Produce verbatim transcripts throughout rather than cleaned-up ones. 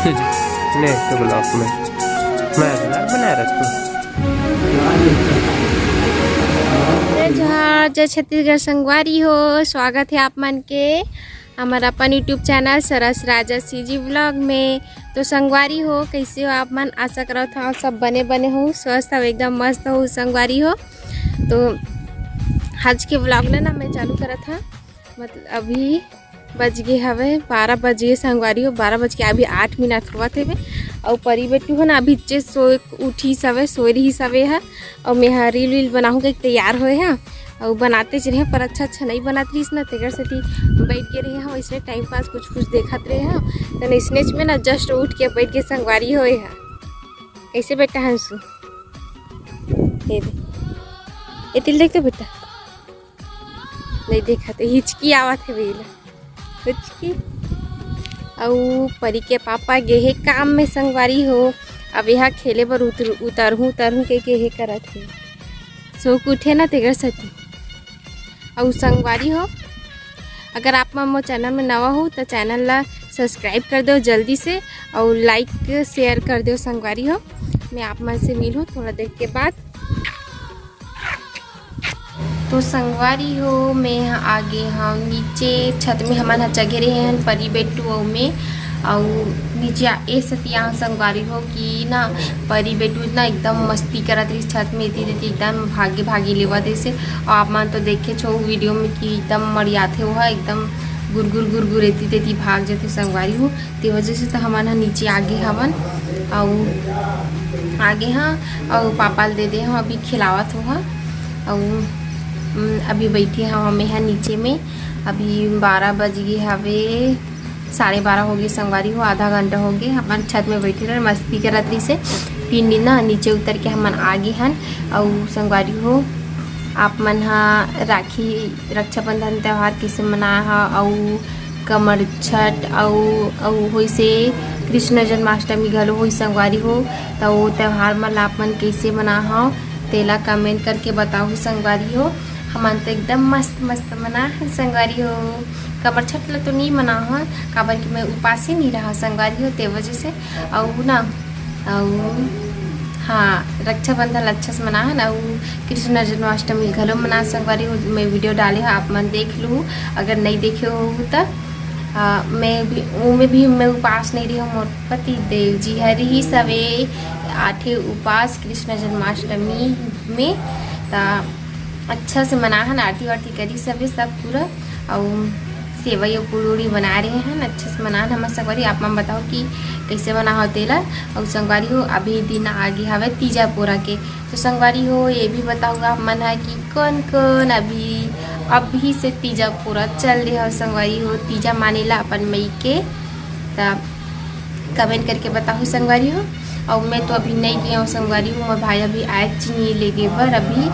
ले तो ब्लॉग में मैं बना रखूँ। जय जोहार, जय छत्तीसगढ़ संगवारी हो, स्वागत है आप मन के हमर अपन YouTube चैनल सरस राजा सीजी ब्लॉग में। तो संगवारी हो, कैसे हो आप मन? आशा करत हव सब बने बने हो, स्वस्थ हो, एकदम मस्त हो संगवारी हो। तो आज के ब्लॉग ला ना मैं चालू करत हव, मतलब अभी बज गे हवे बारह बज गे संगवारी हो, बारह बज के अभी आठ मिनट होवत हवे। अउ परी बेटू हो ना अभी जे सो उठी सवे, सोए रही सवे हा। अउ मैं हा रील वील बनाहूँ के तैयार होए हा। अउ बनाते च रहे पर अच्छा अच्छा नहीं बनात रहीस ना, तेकर सेती बैठ गे रहे हा, इसने टाइम पास कुछ कुछ देखत रहे हा। तो इसने में ना जस्ट उठ के बैठ गे संगवारी होए हा। कैसे बेटा हंसू? ये दे, ये तिल देख तो बेटा। नहीं देखा तो हिचकी आवत है बेला। हिचकी। अउ परी के पापा गे हे काम में संगवारी हो। अब यहाँ खेले बर उतर-, उतरहूँ, उतरहूँ के, के हे करत हे। सो के उठे ना तेकर सेती। अउ संगवारी हो, अगर आप मन मोर चैनल में नवा हो तो चैनल ला सब्सक्राइब कर दो जल्दी से, अउ लाइक शेयर कर दो संगवारी हो। मैं आप मन से मिलूँ थोड़ा देर के बाद। तो संगवारी हो, मैं ह आगे हव नीचे छत में, हमन ह चघे रहे हन परी बेटू अउ मैं। अउ नीचे आ-, ए सतिया संगवारी हो कि ना परी बेटू ना एकदम मस्ती करत रहिस छत में, एती तेती एकदम भागे भागे लेवत रहिस। अउ आप मन तो देखे छो वीडियो में कि एकदम मड़ियाथे ओहा, एकदम गुरगुर गुरगुर एती तेती भाग जथे संगवारी हो। ते वजह से तो हमन ह नीचे आगे हवन, अउ आगे ह, अउ पापा ल दे दे हव, अभी खिलावत हो ह। अउ, उम, अभी बैठे हव मैं ह नीचे में। अभी बारह बज गे हवे, साढ़े बारह हो गे संगवारी हो, आधा घंटा हो गे। हमन छत में बैठे रहे, मस्ती करत रहिसे। फिर नी ना नीचे उतर के हमन आगे हन। अउ संगवारी हो, आप मन ह राखी, रक्षाबंधन त्योहार कइसे मनाए ह, अउ कमरछठ अउ, अउ होइसे कृष्ण जन्माष्टमी घलो होइस संगवारी हो। त ओ त्योहार मन ला आप मन कइसे मना हव, तेला कमेंट करके बताहू संगवारी हो। हमन तो एकदम मस्त मस्त मना हन संगवारी हो। कमरछठ ला तो नी मना हन, काबर कि मैं उपास ही नी रहा संगवारी हो, ते वजह से। अउ ना, अउ हाँ, रक्षाबंधन अच्छा से मना हन, अउ कृष्ण जन्माष्टमी घलो मना संगवारी हो। मैं वीडियो डाले हव, आप मन देख लू, अगर नहीं देखे हो त। आ, मैं भी, ओमे भी मैं उपास नहीं रही हूँ, मोर पति देव जी ह रहिस हवे आठे उपास कृष्ण जन्माष्टमी में। त अच्छा से मना हन, आरती वारती करिस हवे सब पूरा, अउ सेवई अउ पूड़ी बनाए रहे हन, अच्छा से मना हन हमर संगवारी। आप मन बताओ कि कैसे मना हो तेला। अउ संगवारी हो, अभी दिन आगे हवे तीजा पोरा के, तो संगवारी हो, ये भी बताओ आप मन ह कि कौन कौन अभी, अभी से तीजा पूरा चल रहे हो संगवारी हो, तीजा माने ला अपन मई के, त कमेंट करके बताहू संगवारी हो। अउ मैं तो अभी नहीं गया हूँ संगवारी हो, मोर भाई अभी आए चीनी लेके बर अभी,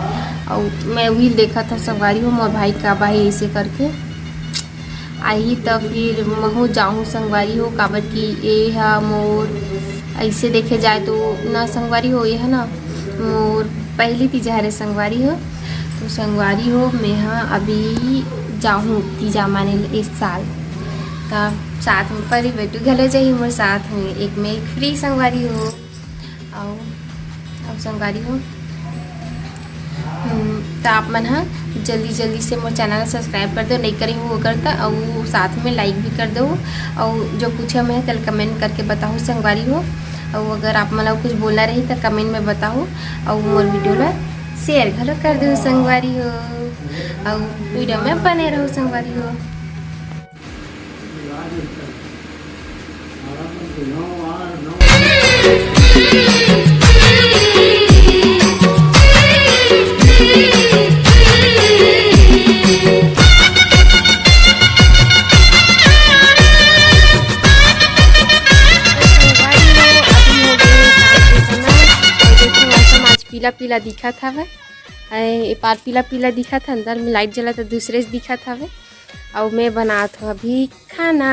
अउ मैं वही देखा था संगवारी हो, मोर भाई का बाही ऐसे करके आही त फिर महू जाहूँ संगवारी हो, काबर कि ए ह मोर, ऐसे देखे जाए तो ना संगवारी हो, ए ह ना मोर पहली तीजा हरे संगवारी हो। तो संगवारी हो, मैं ह अभी जाहूँ तीजा माने ल इस साल, त साथ में परी बेटू घलो जाही मोर साथ में, एक में एक फ्री संगवारी हो। अउ, अउ संगवारी हो, हम्म, त आप मन ह जल्दी जल्दी से मोर चैनल ला सब्सक्राइब कर दो, नहीं करे हो अगर त, अउ साथ में लाइक भी कर दो, अउ जो पूछे मैं तेला कमेंट करके बताहू संगवारी हो। अउ अगर आप मन ला कुछ बोलना रही त कमेंट में बताहू, अउ मोर वीडियो ला शेयर घलो कर दो संगवारी हो, अउ वीडियो में बने रहो संगवारी हो। पीला पीला दिखत हवे, ए पार पीला पीला दिखत हे, अंदर में लाइट जलत हे, दूसरे से दिखत हवे। अउ मैं बनात हूँ अभी खाना।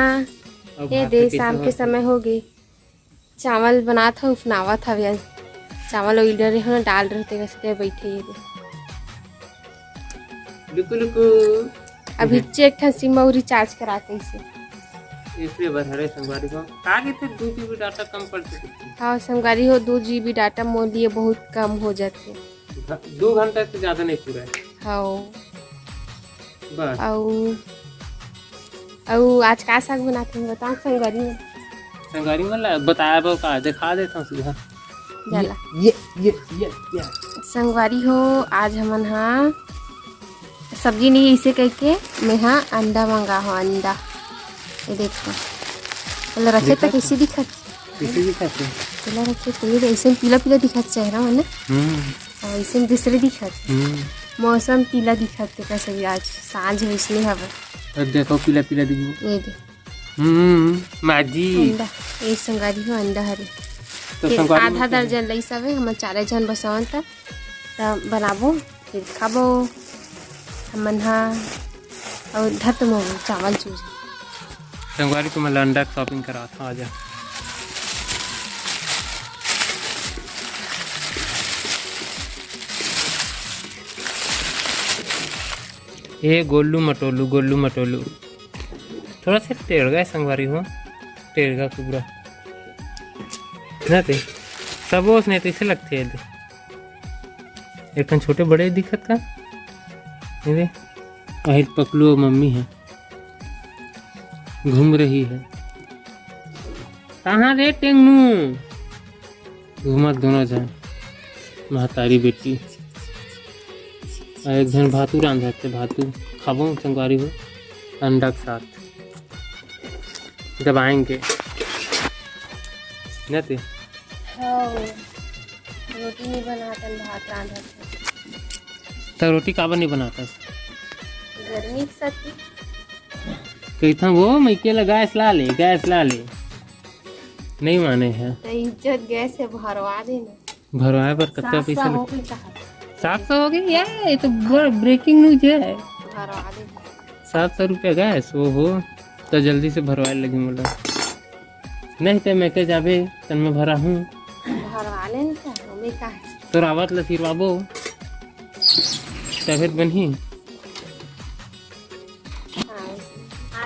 ये दे, शाम के समय हो गए, चावल बनात हूँ, उफनावत हवे। चावल ओइल रहे हो ना, डाल रहे थे, वैसे बैठे ये दे। लुकु लुकु। अभी चेक था सिम अउ रिचार्ज करा कैसे। एखरे बर हरे संगवारी हो, का कहिथे, दू जीबी डाटा कम पड़ सकत हे। हाँ संगवारी हो, दू जीबी डाटा मोर लिए बहुत कम हो जाथे। घ-, दू घंटा से ज्यादा नहीं पूरा है। हाँ। बस। अउ, अउ आज का साग बनात हन, बता संगवारी मन। संगवारी मन ला बताए बर का, देखा देत हन सीधा। जाला। ये, ये, ये, ये, ये। संगवारी हो, आज हमन हा सब्जी नहीं, इसे कहिके मैं हा अंडा मंगा हो, अंडा। ये देखो, मतलब रखे तो कैसे दिखत? कैसे दिखत हे? पीला रखे तो ये ऐसे पीला पीला दिखत चेहरा मन ना। हम्म। और ऐसे दूसरे दिखत। हम्म। मौसम पीला दिखत हे, कैसे भी आज सांझ वैसने हवे। अब देखो पीला पीला दिख। ये दे। हम्म, माजी। अंडा, ये संगवारी हो अंडा हरे। तो ये संगवारी आधा दर्जन लईस हवे, हमन चारे झन बस हवन त, त बनाबो, फिर खाबो हमन हा, अउ धर तो मोर चावल चूर। संगवारी, तुमन ला अंडा के shopping करात हव, आजा। ए गोल्लू मटोलू, गोल्लू मटोलू। थोड़ा सा टेढ़गा है संगवारी हो, टेढ़गा कुबरा। ना ते, सबो उसने तो इसे लगते हैं। एक ठन छोटे बड़े दिखत का? ये दे, आहिर पकलू और मम्मी है, घूम रही है। कहाँ रे टेंगनू? घूमत दोनों झन, महतारी बेटी। और एक झन भातू रांधत हे, भातू खाबो संगवारी हो, अंडा के साथ दबाएंगे। न ते? हाँ, रोटी नहीं बनातन, भात रांधत हे। त रोटी काबर नहीं बनातस? गर्मी के साथ। कहिथन वो मइके ला गैस ला ले, गैस ला ले। नहीं माने हे। त इज्जत गैस हे, भरवा देना। भरवाए बर कतका पैसा लगथे? सात सौ हो गई यार, ये तो बड़ breaking news है। भरवा दे। सात सौ रुपया गैस, ओहो, त जल्दी से भरवाए लगी मोला। नहीं ते मैं के जाबे, तन में भरा हूँ। भरवा ले न त, ओमे का है? तोर आवत ल सिरवाबो, तभे त बनही। हाँ।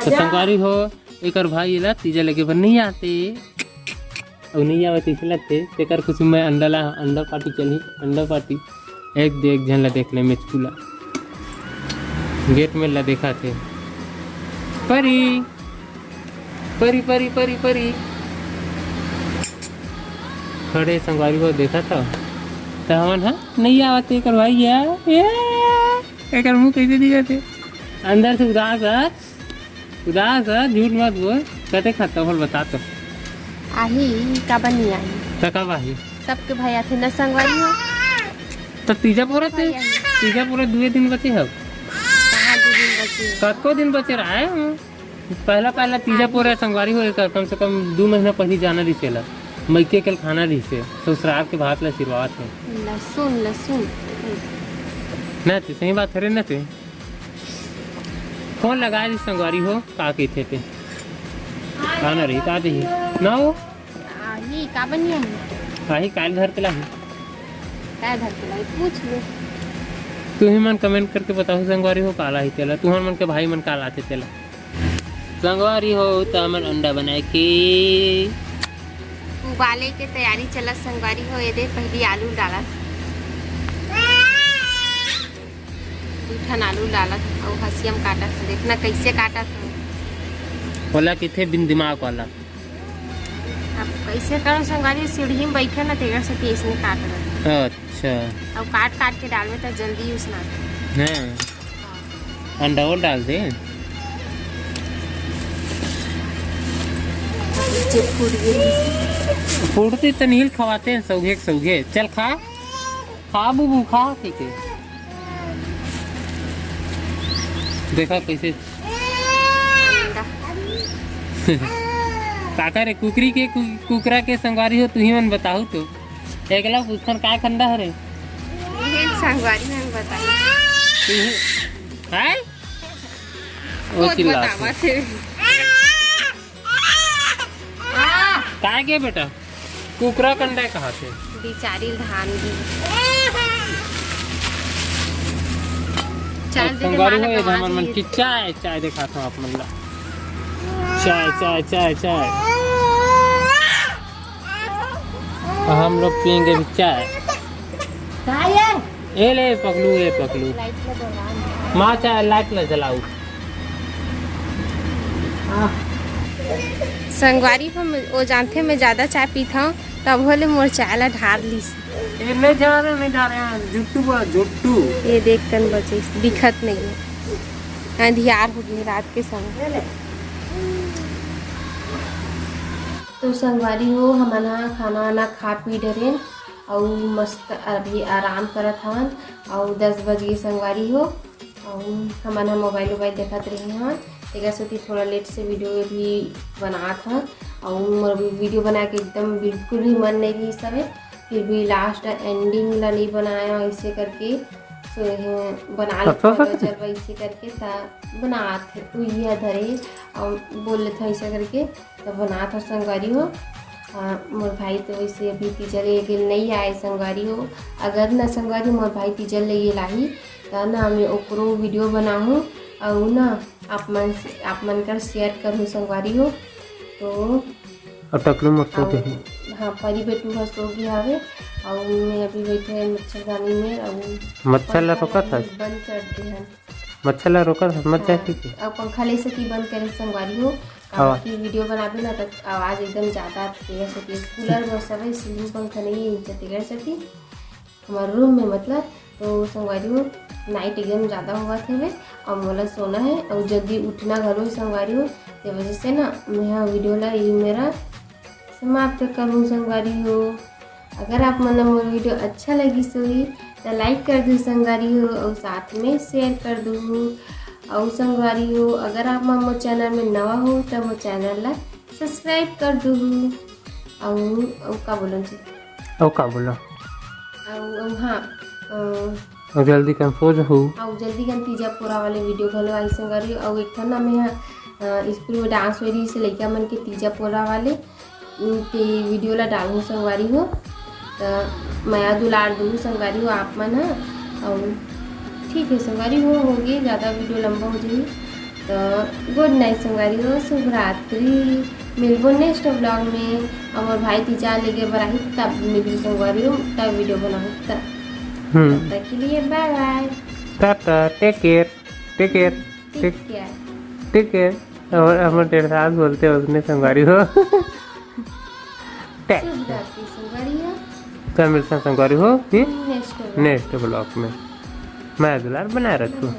त संगवारी हो, एकर भाई एला तीजा लगे बर नहीं आते, अउ नहीं आवे तइसे लगथे, तेकर खुशी में अंडा ला, अंडा पार्टी चलही, अंडा पार्टी। एक दे एक झन ला देख ले, मेचकू ला गेट में ला देखा थे। परी, परी, परी, परी, परी। खड़े संगवारी हो देखा था, त हमन हा नहीं आवत एकर भाई या, या, एकर मुंह कैसे दिखत हे? अंदर से उदास है। उदास है, झूठ मत बोल। कते खाता बोल, बता तो। आही, काबर नहीं आही? त कब आही? सबके भाई आथे न संगवारी हो। त तीजा पोरा ते, भाई आही। तीजा पोरा दुए दिन बचे हव। कहाँ दू दिन बचे? कतको दिन बचे रहा है। पहला, पहला तीजा आही। पोरा संगवारी हो, एकर कम से कम दू महीना पहली जाना रहिसे ला। मइके के खाना रहिसे, ससुराल के भात ला सिरवात है। लहसुन, लहसुन। ना ते, सही बात हरे ना ते। फोन लगा दी संगवारी हो, का कहिथे ते? आना रही, का देही? ना हो? आही, का बनिया है? आही, काल घर के लाही। काय घर के लाई? पूछ ले। तुही मन comment करके बताहू संगवारी हो, का लाही तेला। तुहर मन के भाई मन का लाथे तेला। संगवारी हो, त हमन अंडा बनाए के उबाले के तैयारी चलत संगवारी हो। ये दे, पहली आलू डालत। दू ठन आलू डालत अउ हंसिया म काटत हन। देखना कइसे काटत हन। ओला कहिथे बिन दिमाग वाला। अब कइसे करो संगवारी, सीढ़ी म बइठे न, तेकर सेती अइसने काट रहे। अच्छा। अब काट काट के डालबे त जल्दी उसना। हाँ। अंडा और डाल दे। जे फूट गे। फूटती त नील खवाते हैं सौघे के सौघे। चल खा। खा बुबू, खा, ठीक है। देखा कैसे। काका रे, कुकरी के कु-, कुकरा के संगवारी हो, तुही मन बताहू तो। एकला पूछन काय खंदा हरे? ये संगवारी मन बताई। तुही, हाय? ओ खुद चिल्ला बतावा थे। काय के बेटा? कुकरा कंडा कहा थे? बिचारी धान दी। चाय दे दे संगवारी माला हो, ये गवा हमर मन दी। की चाय, चाय दिखाता हूँ आप मन ला। चाय, चाय, चाय, चाय। हम लोग पियेंगे अभी चाय। चाय है? ए ले पकलू, ए पकलू। माँ, चाय लाइट ला जलाऊ। संगवारी हो, मैं, वो जानथे मैं ज्यादा चाय पीत हूँ, तब होले मोर चाय ला ढार लीस। ए, नहीं जा रहे, नहीं जा रहे हैं, जुट्टू बोला, जुट्टू। ये देख कन बचे, दिखत नहीं है, अंधियार हो गए रात के समय। तो संगवारी हो, हमन ह खाना वाना खा पी डरेन, अउ मस्त अभी आराम करत हवन, अउ दस बज गे संगवारी हो, अउ हमन ह मोबाइल वोबाइल देखत रहे हवन, तेकर सेती थोड़ा लेट से वीडियो भी बनात हन, अउ मोर वीडियो बनाए के एकदम बिल्कुल भी मन नहीं रहिस हवे, फिर भी लास्ट एंडिंग ला नहीं बनाया ऐसे करके, सो ये बना लेते हैं, चल भाई, इसे करके ता बनात है, उइया धरे, अउ बोल लेते हैं ऐसा करके। तो बनात हो संगवारी हो। आ, मोर भाई तो वैसे अभी तीजा ले गेल नहीं आए संगवारी हो। अगर ना संगवारी मोर भाई तीजा ले गेल आही, त ना मैं ओकरो वीडियो बनाहूँ, अउ ना आप मन से, आप मन कर शेयर करूँ संगवारी हो। तो और टकलू मोर सो गे हे। हाँ, परी बेटू ह सो गे हवे, अउ मैं अभी बैठे मच्छरदानी में, अउ मच्छर ला पंखा रोकत ला हस? बंद कर दे हन। मच्छर ला रोकत हस, मत जा, हाँ, ठीक है। अब पंखा ले सकी बंद करे संगवारी हो, काबर कि वीडियो बनाबे ना, त आवाज एकदम ज्यादा आथे, तेकर सेती कूलर बर सबे सीलिंग पंखा नहीं है, तेकर सेती हमारे रूम में, मतलब, तो संगवारी हो, नाइट एकदम ज्यादा होवत हवे, अउ मोला सोना है, अउ जल्दी उठना घलो है संगवारी हो, ते वजह से ना मैं हा वीडियो ला ये मेरा समाप्त करूँ संगवारी हो। अगर आप मन ला मोर वीडियो अच्छा लगिस होही, त लाइक कर दू संगवारी हो, अउ साथ में शेयर कर दू। अउ संगवारी हो, अगर आप मन मोर चैनल में नवा हो, त मोर चैनल ला सब्सक्राइब कर दू। अउ, अउ का बोलन जी? अउ का बोला? अउ, अउ हाँ, अ, अउ जल्दी कन सो जहू। अउ जल्दी कन तीजा पोरा वाले वीडियो घलो आई संगवारी। अउ एक ठन ना मैं हा, अ, स्कूल में डांस होए रहिस हे लइका मन के तीजा पोरा वाले, उम, ते वीडियो ला डालहूँ संगवारी हो। त मया दुलार दूँ संगवारी हो आप मन हा। अउ ठीक है संगवारी हो, होगे, ज्यादा वीडियो लंबा हो जाही। तो गुड नाइट संगवारी हो, शुभ रात्रि। मिलबो नेक्स्ट व्लॉग में। अउ मोर भाई तीजा लेगे बर आही, तब मिलबो संगवारी हो, तब वीडियो बनाहूँ तब। हम्म। तब तक के लिए बाय बाय। टाटा, टेक केयर, टेक केयर, टेक टेक केयर। टेक केयर। अउ हमर डेढ़ साल बोलते उसने संगवारी हो। टेक। शुभ रात्रि संगवारी हो। कल मिलते हैं संगवारी हो, फिर नेक्स्ट व्लॉग। नेक्स्ट व्लॉग में। मैं दुलार बनाए रखूँ।